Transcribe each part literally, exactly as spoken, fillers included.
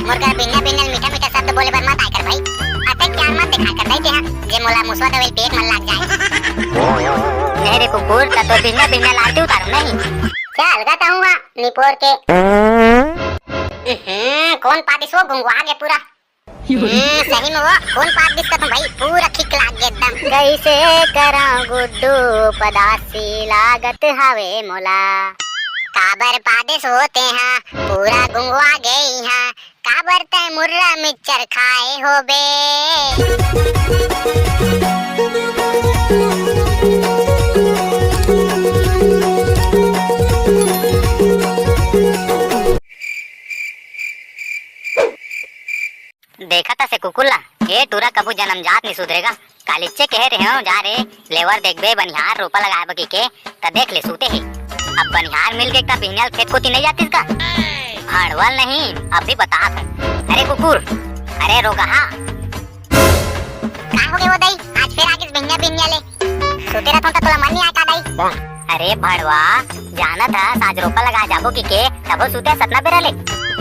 मोर करा बिहनिया बिहनिया ले मीठा मीठा शब्द बोले बर मत आय कर भाई। अतेक ज्ञान मत देखाय कर दाई तेहा, जे मोला मुसवा दवई पेट मन लाग जाय। नहीं रे कुकुर, त तोर बिहनिया बिहनिया ले आरती उतारूं नहीं। चल गा तहूं हा निपोर के। हम्म, कोन पादिस वो, घुंघवा गे पूरा। हम्म, सही में वो कोन पादिस कथों भाई, पूरा खिक लाग गे एकदम। कइसे करंव गुड्डू, पदासी लागत हवे मोला। काबर पादिस वो तेहा, पूरा घुंघवा गे इहां। काबर तैं मुर्रा मिक्सचर खाए होबे? देखत हस ए कुकुर ला, ए टूरा कभू जनमजात नइ सुधरेगा। कालिच्चे कहे रेहेंव, जा रे, लेबर देखबे, बनिहार रोपा लगाय बर कहिके, त देख ले, सूते हे। अब बनिहार मिल गे, त बिहनिया ले खेत कोती नइ जातिस का? भड़वा ल नहीं, अभी बतात हंव। अरे कुकुर, अरे रोगहा। का होगे वो दाई? आज फेर आगिस बिहनिया बिहनिया ले। सूते रथंव त तोला मन नइ आय का दाई? अरे भड़वा, जानत हस, आज रोपा लगाय जाबो कहिके, तभो सूते हस अतना बेरा ले।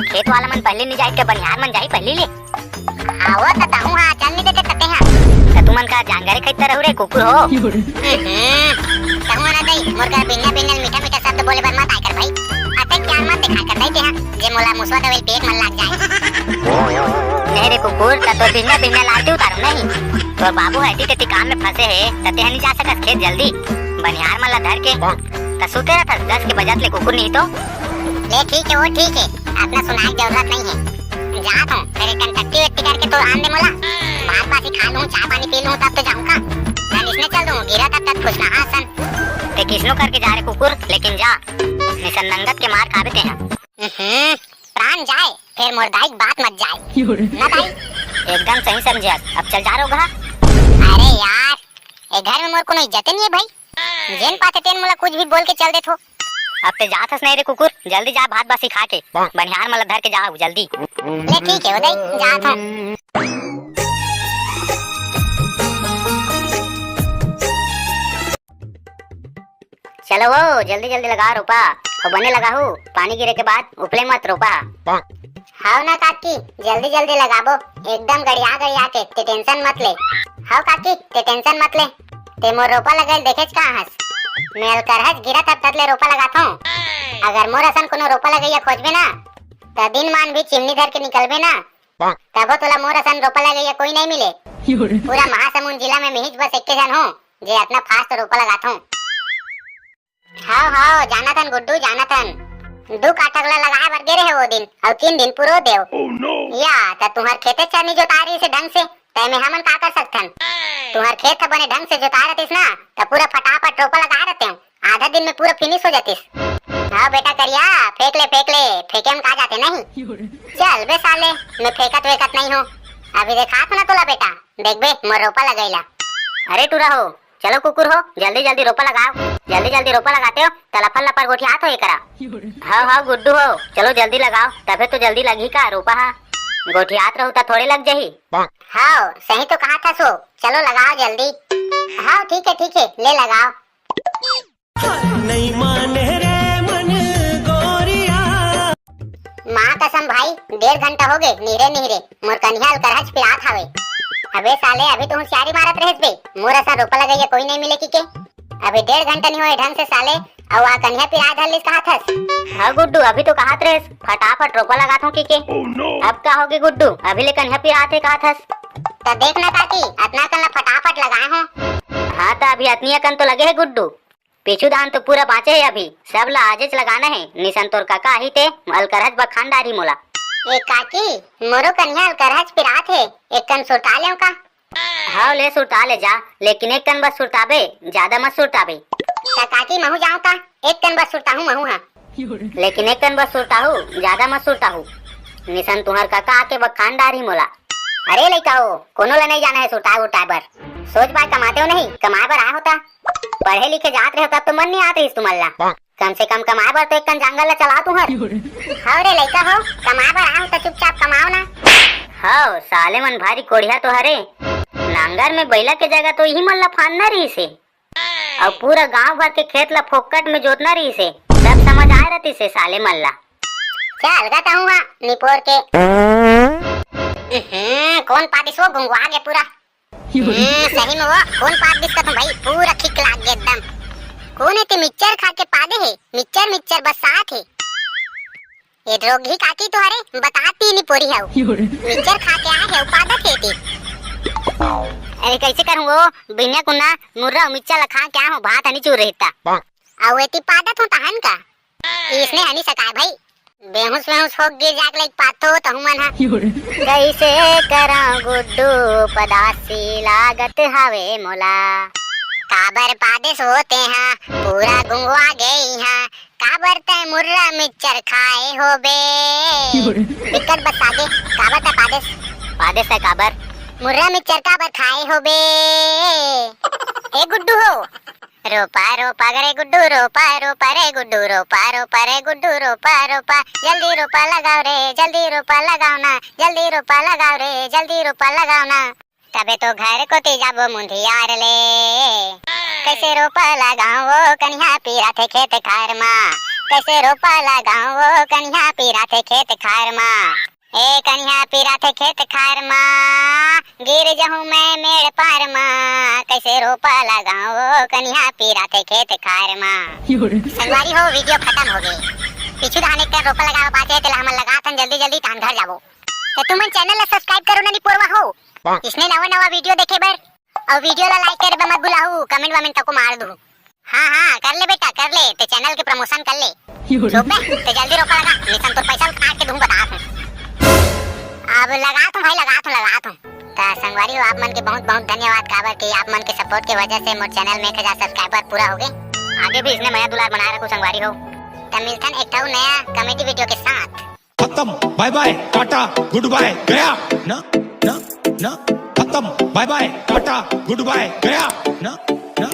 खेत वाला मन पहिली नइ जाही त बनिहार मन जाही पहिली ले। हां वो त तहूं हा, चल नइ देते तते हा। त तुमन का जानकारी खइते रहू रे कुकुर हो। हम्म, तहूं हा ना दाई, मोर करा बिहनिया बिहनिया ले मीठा मीठा शब्द बोले बर मत आय कर भाई। अतेक ज्ञान मत देखाय कर दाई तेहा, जे मोला मुसवा दवई पेट मन लाग जाय। नहीं रे कुकुर, त तोर बिहनिया बिहनिया ले आरती उतारूं नहीं। तोर बाबू ह एती तेती काम में फंसे हे, त तेहा नइ जा सकस खेत जल्दी। बनिहार मन ला धर के, त सूते रथस दस के बजत ले कुकुर नहीं तो। ले ठीक हे, वो ठीक हे, अतना सुनाय के जरूरत नइ हे। जात हंव, फेर एक कन टट्टी वट्टी करके तो आन दे मोला। भात बासी खा लूं, चाय पानी पी लूं, तब तो जाहूं का। मैं इसने चल दूं, गिरा तब तक खुश ना हसन। तैं किसनो करके जा रे कुकुर, लेकिन जा, निसन नंगत के मार खाबे तेहा। हम्म, प्राण जाय, फेर मोर दाई के बात मत जाय। ना दाई? एकदम सही समझे हस, अब चल जा रोगहा। अरे यार, ए घर में मोर कोनो इज्जत नइ हे भाई। जेन पाथे तेन मोला कुछ भी बोल के चल देथो। अब तैं जात हस नहीं रे कुकुर, जल्दी जा भात बासी खा के। बनिहार मन ला धर के जा जल्दी। ले ठीक हे वो दाई, जात हंव। चलो वो, जल्दी जल्दी लगाव रोपा, अउ बने लगाहू, पानी गिरे के बाद उपले मत रोपा। हाव ना काकी, जल्दी जल्दी लगाबो, एकदम गड़िया गड़िया के, तैं tension मत ले। हाव काकी, तैं tension मत ले, तैं मोर रोपा लगाय ल देखेच कहां हस। मैं अलकरहच गिरत हंव तत ले रोपा लगाथंव। अगर मोर असन कोनो रोपा लगइया खोजबे ना, त दिन मान भी चिमनी धर के निकलबे ना, तभो तोला मोर असन रोपा लगइया कोई नइ मिले। पूरा महासमुंद जिला में मिहिच बस एक्के झन हंव, जे अतना fast रोपा लगाथंव। हाव, हाव, जानत हन गुड्डू, जानत हन। दू काठा ल लगाय बर गे रेहेंव वो दिन, अउ तीन दिन पुरो देव। या, त तुंहर खेते च नइ जोताय रहिस हे ढंग से, त एमे हमन का कर सकथन? तुंहर खेत ह बने ढंग से जोताय रहतिस ना, त पूरा फटाफट रोपा लगाय रहतेंव। आधा दिन में पूरा finish हो जातिस। हाव बेटा करिया, फेंक ले, फेंक ले, फेंके में का जाथे नहीं? चल बे साले, मैं फेंकत वेंकत नइ हंव। अभी देखात हंव ना तोला बेटा, देखबे मोर रोपा लगइला। अरे टूरा हो, चलो कुकुर हो, जल्दी जल्दी रोपा लगाव, जल्दी जल्दी रोपा लगातेव, त लफर लफर गोठियात हो एकरा। हाव हाव गुड्डू हो, चलो जल्दी लगाव, तभे तो जल्दी लगही का रोपा हा। गोठियात रहू त थोड़े लग जही। हाव, सही तो कहाथस वो, चलो लगाव जल्दी। हाव ठीक हे, ठीक हे, ले लगाव। नहीं माने रे मन गोरिया। माँ कसम भाई, डेढ़ घंटा होगे, निहरे निहरे मोर कनिहा अलकरहच पिरात हावे। अबे साले, अभी तो हुसियारी मारत रहेस बे, मोर असन रोपा लगइया कोई नइ मिले कहिके। अभी डेढ़ घंटा नइ होय ढंग से साले, अउ आ कनिहा पिराय धर लिस कहाथस। हाँ गुड्डू, अभी तो कहात रहेस, फटाफट रोपा लगाथंव कहिके। अब का होगे गुड्डू, अभी ले कनिहा पिरात हे कहाथस। त देख ना काकी, अतना कन ला फटाफट लगाए हंव। हाँ त अभी अतनी अकन तो लगे हे गुड्डू, पीछू धान तो पूरा बांचे हे अभी, सब ला आजेच लगाना हे, निसन तोर कका आही ते अलकरहच बखान डारही मोला। ए काकी, मोरो कनिहा अलकरहच पिरात हे, एक कन सुरता लेव का? हाव ले सुरता ले जा, लेकिन एक कन बस सुरताबे, जादा मत सुरताबे। त काकी महू जांव का? एक कन बस सुरताहूं महू हा। लेकिन एक कन बस सुरताहू, जादा मत सुरताहू। निसन तुंहर कका आके बखान डारही मोला। अरे लइका हो, कोनो ला नइ जाना हे सुरताय उरताय बर। सोच पाय कमातेव नहीं, कमाय बर आय होता। पढ़े लिखे जात रहेव तब तो मन नइ आत रहिस तुमन ला। कम से कम कमाय बर तो एक कन जांगर ला चलाव तुंहर। हव रे लइका हो, कमाय बर आय होता, चुपचाप कमाव ना। हव, साले मन भारी कोढ़िया तो हरे। नांगर में बइला के जगह तो इही मन ला फांदना रहिस हे। अउ पूरा गांव भर के खेत ला फोकट में जोतना रहिस हे, तब समझ आय रहतिस हे साले मन ला। चल गा तहूं हा, निपोर के। हम्म, कोन पादिस वो, गुंगवा गे पूरा। हम्म, सही में वो कोन पादिस का तू भाई, पूरा खिक लाग गे एकदम। कोन हे ते, मिक्सचर खा के पादे हे? मिक्सचर, मिक्सचर बस साथ हे। ये रोगही काकी तो हरे, बता तीनी पोरी हव। मिक्सचर खा के आए हे, उपादत हे ती। अरे कैसे करूँ वो, बिहनिया कुन्ना मुर्रा अउ मिक्सचर ला खा के आए हो, भात हनी चूर रहता। अउ एती पादत हो तहन का? इसने हनी सकाय भाई। बेहोश वेहोश हो गिर जाके लाइक पातो तहु मन हा। कैसे करा गुड्डू पदासी लागत हवे मोला। काबर पादेस होते हा, पूरा गुंगवा गई हा। काबर तै मुर्रा मिक्सचर खाए होबे? दिक्कत बस आगे, काबर तै पादेस? पादेस तै काबर? मुर्रा मिक्सचर काबर खाए होबे? ए गुड्डू हो, रोपा रोपा रे गुड्डू, रोपा रोपा रे गुड्डू, रोपा रोपा रे गुड्डू, रोपा रोपा, जल्दी रोपा लगाओ रे, जल्दी रोपा लगाओ ना, जल्दी रोपा लगाओ रे, जल्दी रोपा लगाओ ना। तबे तो घर कोती जाबो मुंधियार ले। कैसे रोपा लगाओ वो कनिहा पीरा थे खेत खार मा, कैसे रोपा लगाओ वो कनिहा पीरा थे खेत खार मा। ए कनिहा पीरा थे खेत खार मा, गिर जहूं मैं मेड़ पार मा, कैसे रोपा लगाओ वो कनिहा पीरा थे खेत खार मा। संगवारी हो, वीडियो खत्म हो गई। पीछू धान एक रोपा लगावा बाचे, तेला हमन लगाथन जल्दी जल्दी, तहन घर जाबो। तो तुमन चैनल ला सब्सक्राइब करो ना, नी पोरवा हो। इसने नवा नवा वीडियो देखे बर, अउ वीडियो ला लाइक करे बर मत भुलाहू, कमेंट वमेंट तको मार दू। हाँ हाँ, कर ले बेटा, कर ले, ते चैनल के प्रमोशन कर ले। चुप बे, ते जल्दी रोपा लगा, मिशन तोर पैसा काट के दूं, बता दूं। अब लगा तू भाई, लगा तू, लगा तू। ता संगवारी हो, आप मन के बहुत बहुत धन्यवाद, काबर कि आप मन के सपोर्ट के वजह से मोर चैनल में एक हजार सब्सक्राइबर पूरा हो गए। आगे भी इसने मया दुलार बनाए रखू संगवारी हो। ता मिलथन एक ठो नया कॉमेडी वीडियो के साथ। खत्म, बाय बाय, टाटा, गुड बाय, गया। ना, ना, ना, खत्म, बाय बाय, टाटा, गुड बाय, गया। ना, ना।